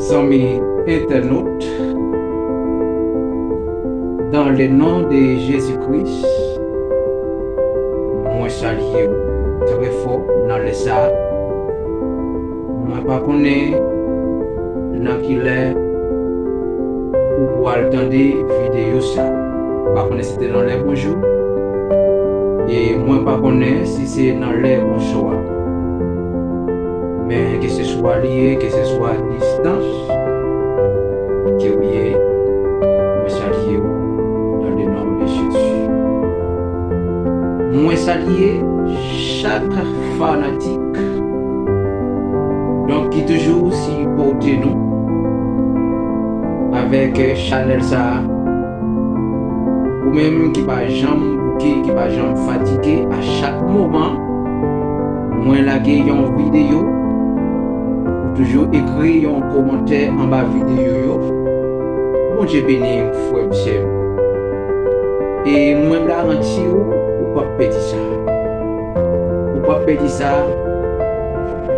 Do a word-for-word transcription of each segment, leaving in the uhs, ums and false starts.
Zanmi entènot, dans le nom de Jésus-Christ, mwen salye w trè fò nan lè sa a. Mwen pa konnen nan ki lè ou pral tande videyo sa. Mwen pa konnen si se nan lè bonjou. E mwen pa konnen si se nan lè bonswa. Men keseswa li ye, keseswa distans ke w ye, mwen salye w dans le nom de Jésus. Mwen salye chak fanatik donk ki toujou sipòte nou avèk chanèl sa a. Ou menm ki pa janm bouke, ki pa janm fatige, a chak moman mwen lage yon videyo, ou toujou ekri yon kòmantè anba videyo yo. Bondye beni w, frè m, sè m. E mwen garanti w, ou p ap pèdi sa. Ou p ap pèdi sa.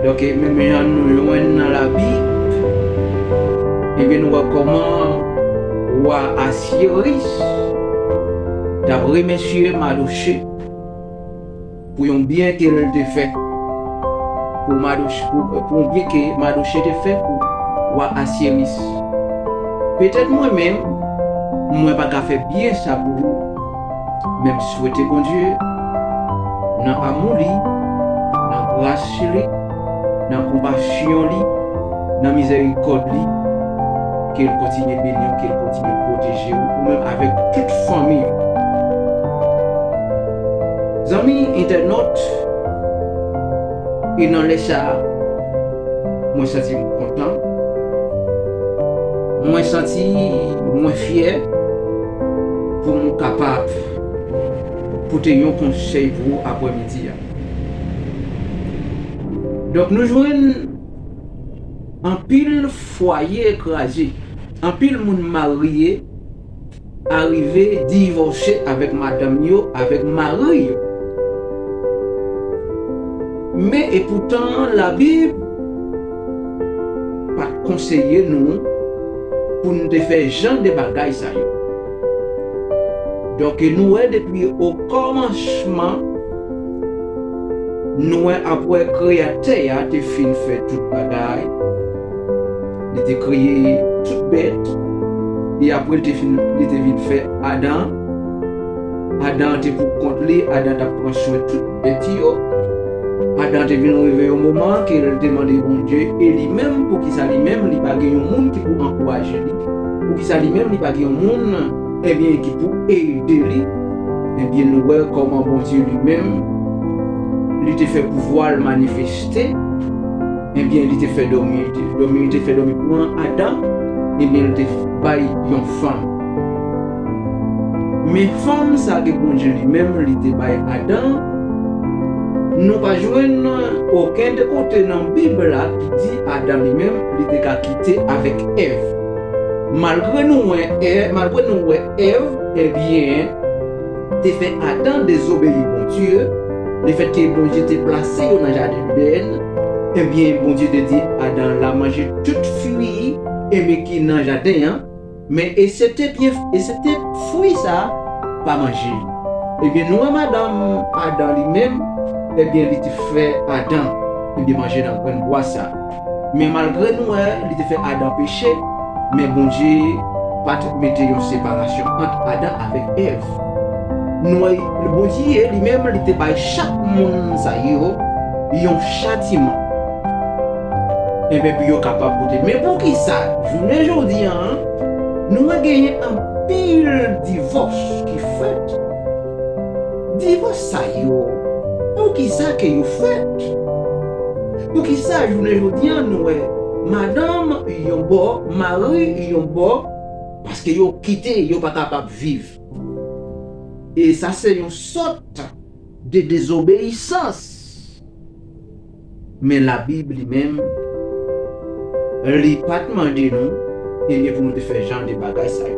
Donk, e menm jan nou jwenn nan Labib, ebyen, nou wè kòman wa Asyeris t ap remèsye Madoche pou yon byen ke l te fè pou Madoche, pou, pou yon byen ke Madoche te fè pou wa Asyeris. Petèt mwen menm, mwen pa ka fè byen sa pou ou, men m swete Bondye, nan amou li, nan gras li, nan konpasyon li, nan mizèrikòd li, ke l kontinye beni w, ke l kontinye pwoteje w, ou menm avèk tout fanmi w. Zanmi entènot, e nan lè sa a, mwen santi m kontan, mwen santi mwen fyè pou m kapab pote yon konsèy pou ou aprèmidi a. Donk, nou jwenn anpil fwaye kraze, anpil moun marye arive divòse avèk madanm yo, avèk mari yo. Men, epoutan, Labib pa t konseye nou pou n te fè jan de bagay sa yo. Donk, nou wè depi okòmansman, nou wè apre Kreyatè a te fin fè tout bagay, li te kreye tout bèt, e apre li te fin, li te vin fè Adan. Adan te pou kont li, Adan t ap pran swen tout bèt yo. Adan te vin rive yon moman ke l te mande Bondye, e li menm, poukisa li menm li pa gen yon moun ki pou ankouraje li? Poukisa li menm li pa gen yon moun, ebyen, ki pou ede li? Ebyen, nou wè kòman Bondye li menm, li te fè pouvwa l manifeste. Ebyen, li te fè dòmi, li te, dòmi, li te fè dòmi pran Adan, ebyen, li te bay yon fanm. Men fanm sa ke Bondye li menm, li te bay Adan, nou pa jwenn okenn de kote nan Bib la ki di Adan li menm, li te ka kite avèk Èv. Malgre nou wè Èv, malgre nou wè Èv, ebyen, te fè Adan dezobeyi Bondye, lefètke Bondye te plase yo nan jaden Edenn, ebyen, Bondye te di Adan la manje tout fwi, ebyen, ki nan jaden an, men esepte byen, esepte fwi sa, pa manje li. Ebyen, nou wè madanm Adan li menm, ebyen, li te fè Adan, ebyen, manje nan grenn bwa sa. Men malgre nou wè, li te fè Adan peche, men Bondye pa t mete yon separasyon ant Adan avèk Èv. Nou wè, Bondye li menm, li te bay chak moun sa yo yon chatiman. Enben, pou yo kapab pote. Men poukisa, jounen jodi a, nou wè genyen anpil divòs ki fèt? Divòs sa yo, poukisa ke yo fèt? Poukisa jounen jodi a nou wè madanm yon bò, mari yon bò, paske yo kite, yo pa kapab viv. E sa se yon sòt de dezobeyisans. Men Labib li menm, li pa t mande nou, ebyen, pou nou te fè jan de bagay sa yo.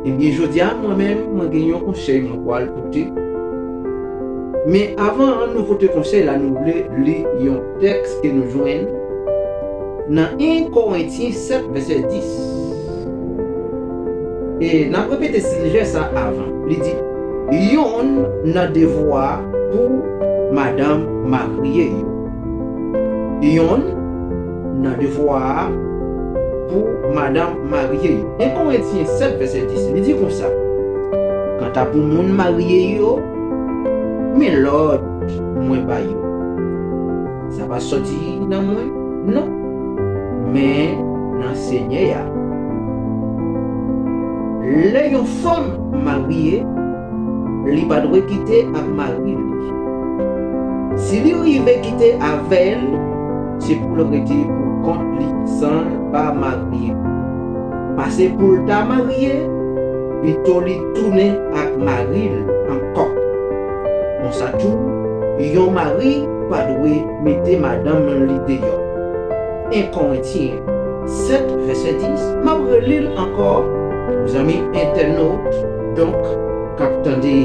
Ebyen, jodi a, mwen menm, mwen gen yon konsèy mwen pral pote. Men avan nou pote konsèy la, nou vle li yon tèks ke nou jwenn Nan en Korentyen sèt vèsè dis. E n ap repete sijè sa avan. Li di, yonn nan devwa pou madanm marye yo. Yonn nan devwa pou madanm marye yo. En Korentyen sèt vèsè dis, li di konsa, kanta pou moun marye yo, men lòd mwen ba yo. Sa pa sòti nan mwen, non, men nan Senyè a. Lè yon fanm marye, li pa dwe kite ak mari li. Si li rive kite avè l, se pou l rete pou kont li san l pa marye. Pase pou l ta marye, pito li tounen ak mari l ankò. Konsa tou, yon mari pa dwe mete madanm li deyò. En Korentyen sèt vèsè dis, m ap reli l ankò pou zanmi entènot, donk, k ap tande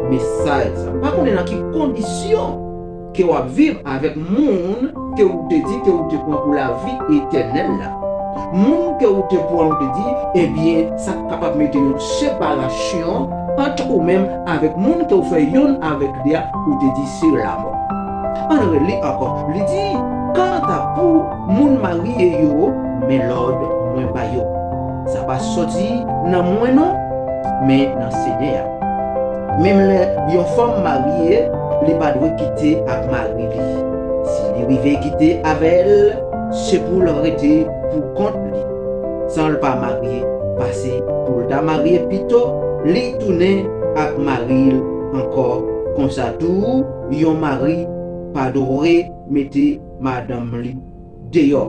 mesaj sa. M pa konnen nan ki kondisyon ke w ap viv avèk moun ke ou te di ke ou te pran pou lavi etènèl la. Moun ke ou te pran, ou te di, ebyen, sa kapab mete yon separasyon ant ou menm avèk moun ke ou fè yonn avèk li a, ou te di se lamò. Ann reli ankò. Li di, kanta pou moun marye yo, men lòd mwen ba yo. Sa pa sòti nan mwen non, men nan Senyè a. Menm lè yon fanm marye, li pa dwe kite ak mari li. Si li rive kite avè l, se pou l rete pou kont li, san l pa marye, pase pou l ta marye pito li tounen ak mari l ankò. Konsa tou, yon mari pa dwe mete madanm li deyò.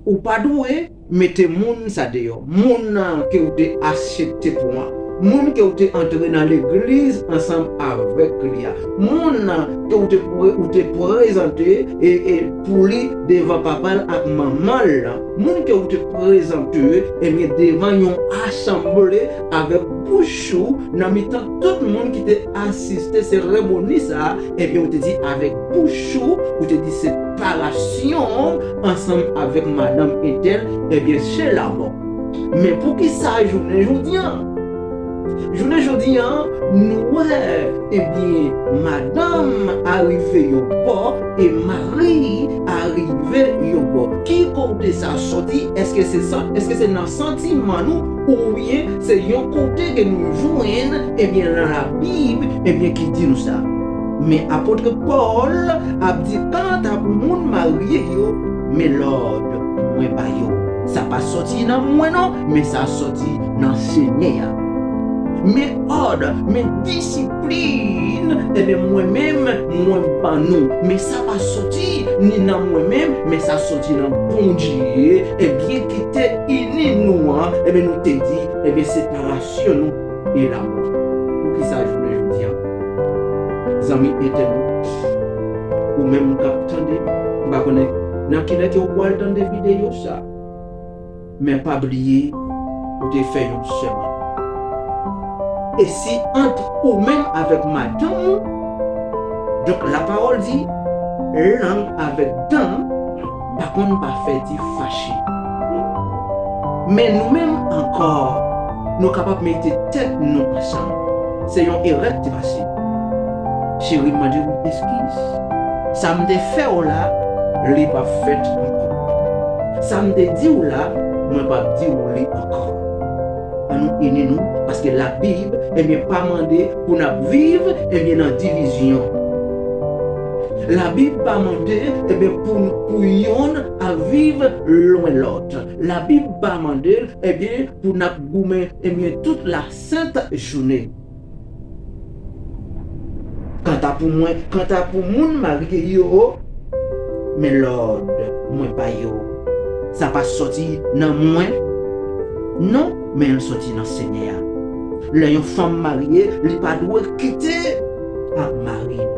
Ou pa dwe mete moun sa deyò. Moun nan ke ou te aksepte pran, moun ke ou te antre nan legliz ansanm avèk li a, moun nan ke ou te pre-, ou te prezante e, e pou li devan papa l ak manman l, moun ke ou te prezante, ebyen, devan yon asanble avèk bouch ou, nan mitan tout moun ki te asiste seremoni sa a, ebyen, ou te di avèk bouch ou, ou te di separasyon ansanm avèk madanm entèl, ebyen, se lamò. Men poukisa jounen jodi a? Jounen jodi a, nou wè, ebyen, madanm arive yon bò e mari arive yon bò. Ki kote sa sòti? Èske se san-, èske se nan santiman nou, oubyen se yon kote ke nou jwenn, ebyen, nan Labib, ebyen, ki di nou sa? Men apot Pòl ap di, kanta pou moun marye yo, men lòd mwen ba yo. Sa pa sòti nan mwen non, men sa sòti nan Senyè a. Men òd, men disiplin, ebyen, mwen menm, mwen ban nou. Men sa pa sòti ni nan mwen menm, men sa sòti nan Bondye. Ebyen, ki te ini nou an, ebyen, nou te di, ebyen, separasyon nou e lamò. Poukisa jounen jodi a? Zanmi entènot, ou menm k ap tande, m pa konnen nan kilè ke w pral tande videyo sa, men pa bliye, ou te fè yon sèman. E si ant ou menm avèk madanm ou, donk, lapawòl di, lang avèk dan pa konn pa fè di fache. Men nou menm ankò, nou kapab mete tèt nou ansanm. Se yon erè ki te pase. Cheri, m mande w eskiz. Sa m te fè w la, li p ap fèt ankò. Sa m te di w la, mwen p ap di w li ankò. Ann nou ini nou, paske Labib, ebyen, pa mande pou n ap viv, ebyen, nan divizyon. Labib pa mande, ebyen, pou, pou yonn ap viv lwen lòt. Labib pa mande, ebyen, pou n ap goumen, ebyen, tout lasent jounen. Kanta pou mwen, kanta pou moun marye yo, men lòd mwen ba yo. Sa pa sòti nan mwen, non, men l sòti nan Senyè a. Lè yon fanm marye, li pa dwe kite ak mari l.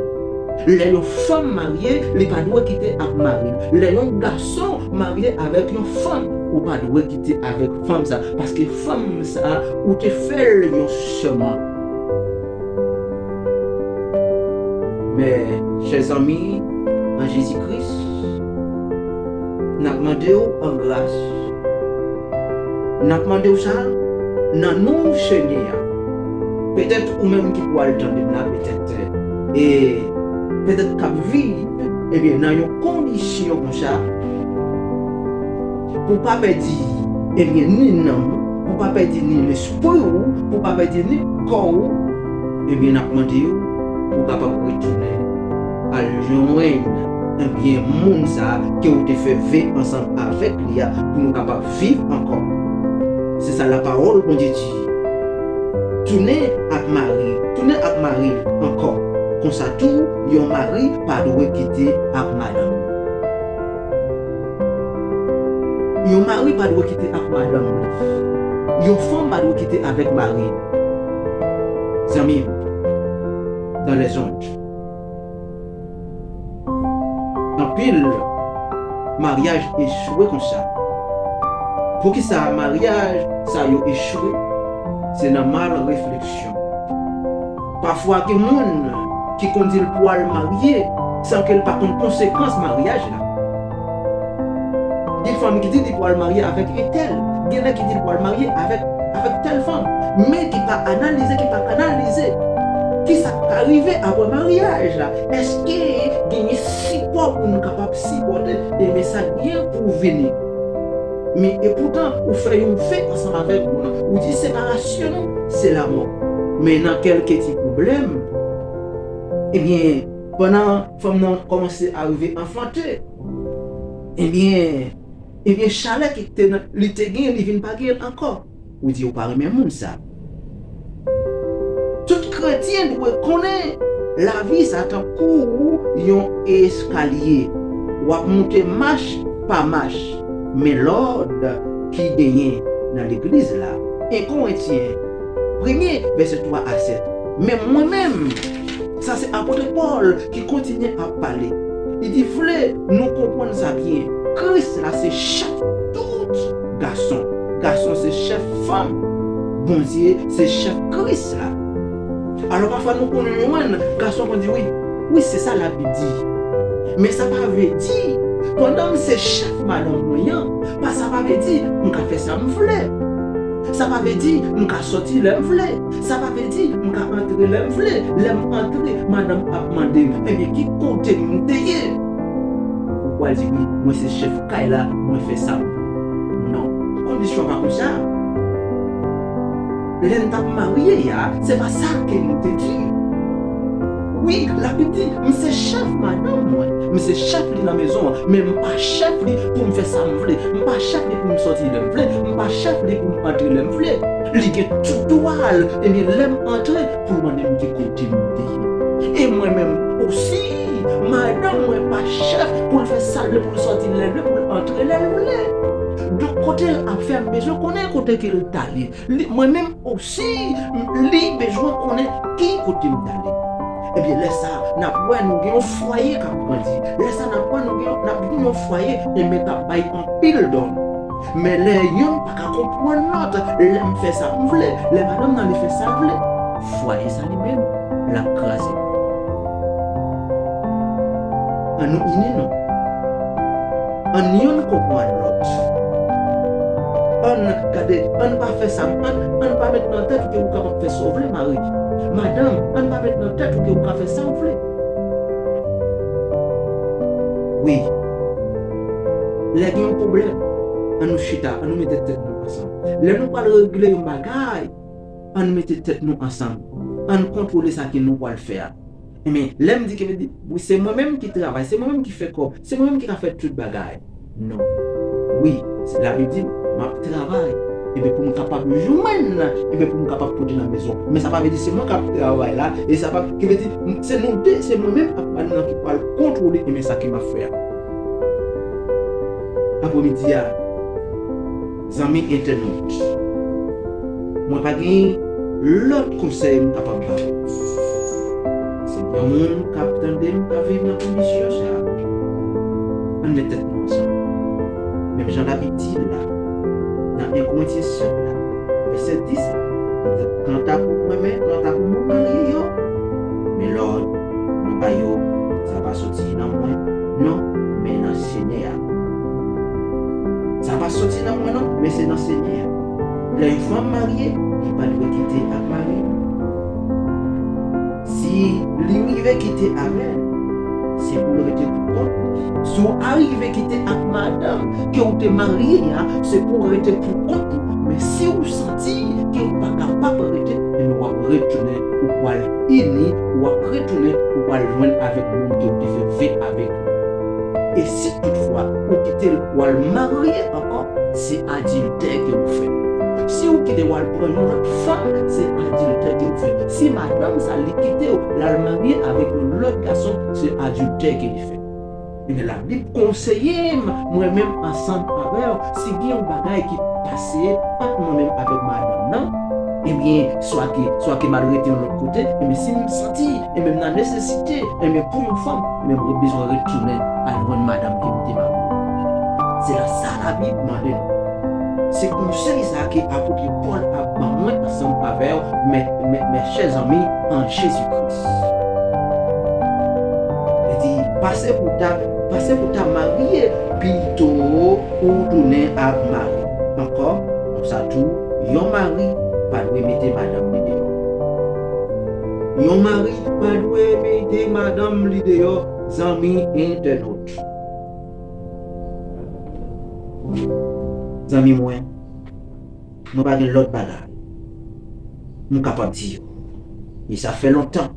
Lè yon fanm marye, li pa dwe kite ak mari l. Lè yon gason marye avèk yon fanm, ou pa dwe kite avèk fanm sa, paske fanm sa, ou te fè l yon sèman. Men, chè zanmi, nan Jezi Kris, n ap mande w an gras. N ap mande w sa nan non Senyè a. Petèt ou menm ki pral tande m la, petèt, e, petèt k ap viv, ebyen, nan yon kondisyon konsa, pou w pa pèdi, ebyen, ni nanm ou, pou w pa pèdi ni lespri w, pou w pa pèdi ni kò w, ebyen, n ap mande w pou w kapab retounen al jwenn, ebyen, moun sa a ke w te fè ve ansanm avèk li a, pou nou kapab viv ankò. Se sa lapawòl Bondye di. Tounen ak mari, tounen ak mari ankò. Konsa tou, yon mari pa dwe kite ak madanm. Yon mari pa dwe kite ak madanm li. Yon fanm pa dwe kite avèk mari. Zanmi m, dans les ondes, anpil maryaj echwe konsa. Poukisa maryaj sa yo echwe? Se nan mal refleksyon. Pafwa gen moun ki konn di l pral marye san ke l pa konn konsekans maryaj la. Gen fanm ki di li pral marye avèk entèl, gen nèg ki di l pral marye avèk, avèk tèl fanm, men ki pa analize, ki pa analize kisa k ka rive apre maryaj la. Èske genyen sipò pou nou kapab sipòte, ebyen, sa k gen pou vini? Men epoutan, ou fè yon ve ansanm avèk moun nan, ou di separasyon nou, se lamò. Men nan kèlke ti pwoblèm, ebyen, pandan fanm nan kòmanse a rive anfante, ebyen, ebyen, chalè ki te nan, li te gen, li vin pa gen l ankò. Ou di ou pa renmen moun sa. Tout kretyen dwe konnen lavi sa tankou yon eskalye. W ap moute mach pa mach, men lòd ki genyen nan legliz la. En Korentyen, premye, vèsè twa a sèt. Men mwen menm, sa se apot Pòl ki kontinye ap pale. Li di, vle nou konprann sa byen. Kris la se chèf tout gason. Gason se chèf fanm. Bondye se chèf Kris la. Alò, pafwa nou konn jwenn gason konn di, wi, wi, se sa Labib di. Men sa pa vle di, pandan m se chèf madanm mwen an, pa, sa pa vle di m ka fè sa m vle. Sa pa vle di m ka sòti lè m vle. Sa pa vle di m ka antre lè m vle. Lè m antre, madanm ap mande m, ebyen, ki kote m te ye? Ou pral di, wi, mwen se chèf kay la, mwen fè sa m vle. Non. Kondisyon pa konsa. Lè n t ap marye a, se pa sa ke nou te di. Wi, Labib di, m se chèf madanm mwen, m se chèf li nan mezon an, men m pa chèf li pou m fè sa m vle, m pa chèf li pou m sòti lè m vle, m pa chèf li pou m antre lè m vle. Li gen tout dwa l, ebyen, lè m antre, pou l mande m ki kote m te ye. E mwen menm osi, madanm mwen pa chèf pou l fè sa l vle, pou l sòti lè l vle, pou l antre lè l vle. Donk, kote l ap fè, m bezwen konnen kote ke l t ale. Li, mwen menm osi, m, li bezwen konnen ki kote m t ale. Ebyen, lè sa a, n ap wè nou gen yon fwaye k ap grandi. Lè sa a, n ap wè nou gen, n ap gen yon fwaye, ebyen, k ap bay anpil dònn. Men lè yonn pa ka konprann lòt, lè m fè sa m vle, lè madanm nan li fè sa l vle, fwaye sa li menm, l ap kraze. An nou ini nou. Ann yonn konprann lòt. Ann gade, ann pa fè sa, ann, ann pa met nan tèt ou ke ou kapab fè sa w vle, mari. Madanm, ann pa met nan tèt ou ke ou ka fè sa w vle. Wi. Lè gen yon pwoblèm, ann nou chita, ann nou mete tèt nou ansanm. Lè nou pral regle yon bagay, ann mete tèt nou ansanm. Ann kontwole sa ke nou pral fè a. Ebyen, lè m di ke, wi, se mwen menm ki travay, se mwen menm ki fè kòb, se mwen menm ki ka fè tout bagay. Non. Wi, Labib di, m ap travay. Ebyen, pou m kapab jwenn, ebyen, pou m kapab pote nan mezon. Men sa pa vle di se mwen k ap travay la, e sa pa, ki vle di, m, se nou de, se mwen menm ak madanm nan ki pral kontwole, ebyen, sa ke m ap fè a. Apremidi a, zanmi entènot, mwen pa gen lòt konsèy m kapab ba w. Si gen yon moun k ap tande m k ap viv nan kondisyon sa a, ann met tèt nou ansanm. Menm jan Labib di l la, nan en Korentyen sèt la, vèsè dis la, li di, kanta pou mwen menm, kanta pou moun marye yo, men lòd mwen ba yo, sa pa soti nan mwen, se nan Senyè a. Lè yon fanm marye, li pa dwe kite ak mari l. Si li rive kite avè l, se pou l rete pou kont li. Si w arive kite ak madanm ke w te marye a, se pou w rete pou kont ou. Men si w santi ke w pa kapab rete, ebyen w ap retounen, ou pral ini, w ap retounen, ou pral jwenn avèk moun ke w te fè ve avèk li. E si toutfwa ou kite l, w al marye ankò, se adiltè ke ou fè. Si ou kite w al pran yon lòt fanm, se adiltè ke ou fè. Si madanm sa li kite w, l al marye avèk yon lòt gason, se adiltè ke li fè. Ebyen, Labib konseye m, mwen menm ansanm avè w, si gen yon bagay ki pase ant mwen menm avèk madanm nan, ebyen, swa ke, swa ke m al rete yon lòt kote, ebyen, si m santi, ebyen, m nan nesesite, ebyen, pou yon fanm, ebyen, m bezwen retounen al jwenn madanm ke m te marye. Se la sa Labib mande nou. Se konsèy sa ke apot Pòl ap ban mwen ansanm avè w, mè, mè, mè chè zanmi an Jezi Kris. Li di, pase pou ta, pase pou ta marye pito ou tounen ak mari. Ankò, konsa tou, yon mari pa dwe mete madanm li deyò. Yon mari pa dwe mete madanm li deyò, zanmi entènot. Zanmi mwen, nou pa gen lòt bagay nou kapab di yo. E sa fè lontan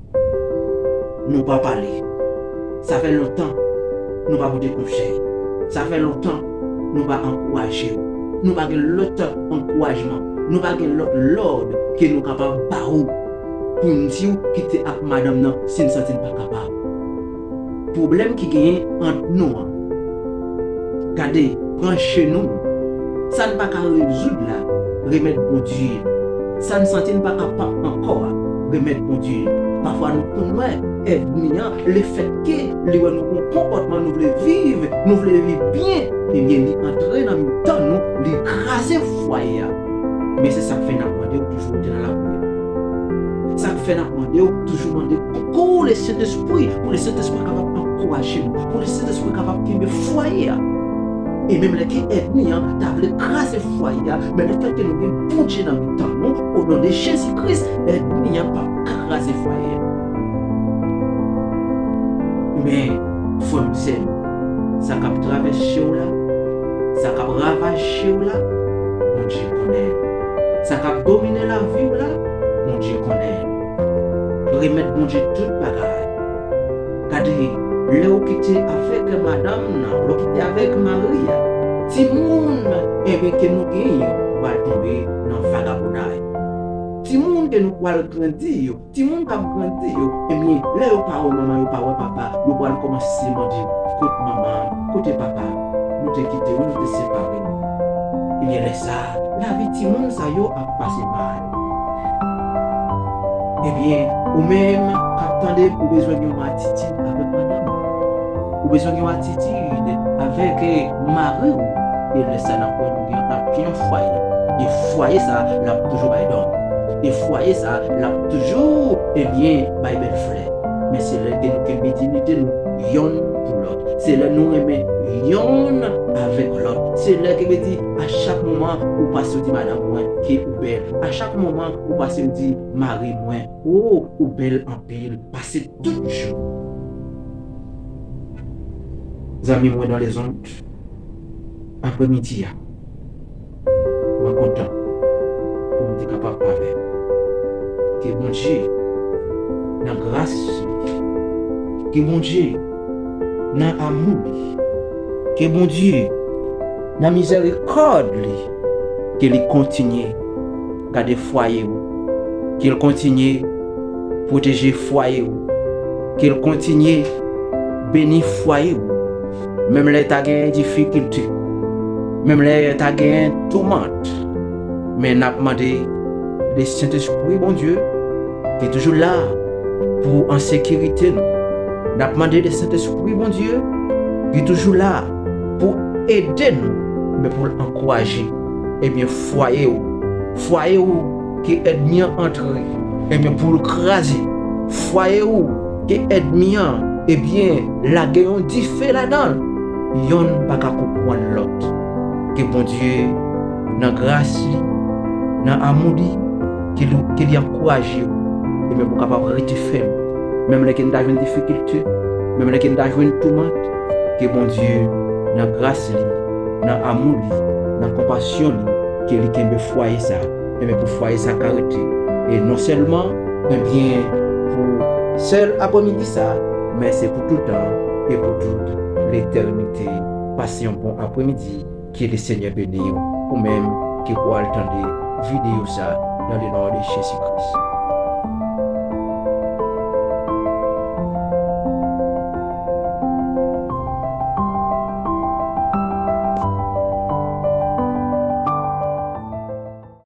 nou pa pale. Sa fè lontan nou pa pote konsèy. Sa fè lontan nou pa ankouraje w. Nou pa gen lòt ankourajman. Nou pa gen lòt lòd ke nou kapab ba ou pou n di w kite ak madanm nan si n santi n pa kapab. Pwoblèm ki genyen ant nou an, gade, pran jenou nou. Sa n pa ka rezoud la, remèt Bondye. Sa n santi n pa kapab ankò a, remèt Bondye. Pafwa nou konn wè ènmi an, lefètke li wè nou gon konpòtman nou vle viv, nou vle viv byen, ebyen li antre nan mitan nou, li kraze fwaye a. Men se sa k fè n ap mande w toujou rete nan lapriyè. Sa k fè n ap mande w toujou mande pou Lesentespri, pou Lesentespri kapab ankouraje nou, pou Lesentespri kapab kenbe fwaye a. E menm lè ke ènmi an ta vle kraze fwaye a, men lefètke nou gen Bondye nan mitan nou, o non de Jezi Kris, ènmi an p ap kraze fwaye a. Men, frè m, sè m, sa k ap travèse w la, sa k ap ravaje w la, Bondye konnen. Sa k ap domine lavi w la, Bondye konnen. Remèt Bondye tout bagay. Gade, lè w kite avèk madanm nan, lè w kite avèk mari a, timoun, enben, ke nou genyen yo pral tonbe nan vagabonnay. Timoun ke nou pral grandi yo, timoun k ap grandi yo, ebyen, lè yo pa wè manman, yo pa wè papa, yo pral kòmanse mande, "Kot manman? Kote papa? Nou te kite, wi, nou te separe." Ebyen, lè sa a, lavi timoun sa yo ap pase mal. Ebyen, ou menm k ap tande m, ou bezwen gen yon atitid avèk madanm ou. Ou bezwen gen yon atitid avèk, eh, mari w. E lè sa a, n ap wè nou gen, n ap gen yon fwaye. E fwaye sa a, l ap toujou bay dòm. E fwaye sa a, l ap toujou, ebyen, bay bèl flè. Men se lè ke nou kenbe diyite nou yonn pou lòt. Se lè nou renmen yonn avèk lòt. Se lè ke, vle di, a chak moman ou pase, ou di, "Madanm mwen, ke ou bèl." A chak moman ou pase, ou di, "Mari mwen, o, ou bèl anpil." Pase tout jou. Zanmi mwen dans les ondes, aprèmidi a, mwen kontan pou m te kapab avè w. Ke Bondye, nan gras li, ke Bondye, nan amou li, ke Bondye, nan mizèrikòd li, ke li kontinye gade fwaye w, ke l kontinye pwoteje fwaye w, ke l kontinye beni fwaye w. Menm lè ta gen difikilte, menm lè ta gen toumant, men n ap mande Lesentespri Bondye ki toujou la pou an sekirite nou. N ap mande Lesentespri Bondye ki toujou la pou ede nou, men pou l ankouraje, ebyen, fwaye w. Fwaye w ke ènmi an antre, ebyen, pou l kraze. Fwaye w ke ènmi an, ebyen, lage yon dife ladan l. Yonn pa ka konprann lòt. Ke Bondye, nan gras li, nan amou li, ke li, ke li ankouraje w, e menm pou w kapab rete fèm. Menm lè ke n ta jwenn difikilte, menm lè ke n ta jwenn toumant, ke Bondye, nan gras li, nan amou li, nan konpasyon li, ke li kenbe fwaye sa, e menm pou fwaye sa ka rete. E non sèlman, ebyen, pou sèl aprèmidi sa, men se pou tout tan e pou tout letènite. Pase yon bon aprèmidi. Ke le Senyè beni w, ou menm ki pral tande videyo sa, dans le nom de Jésus-Christ.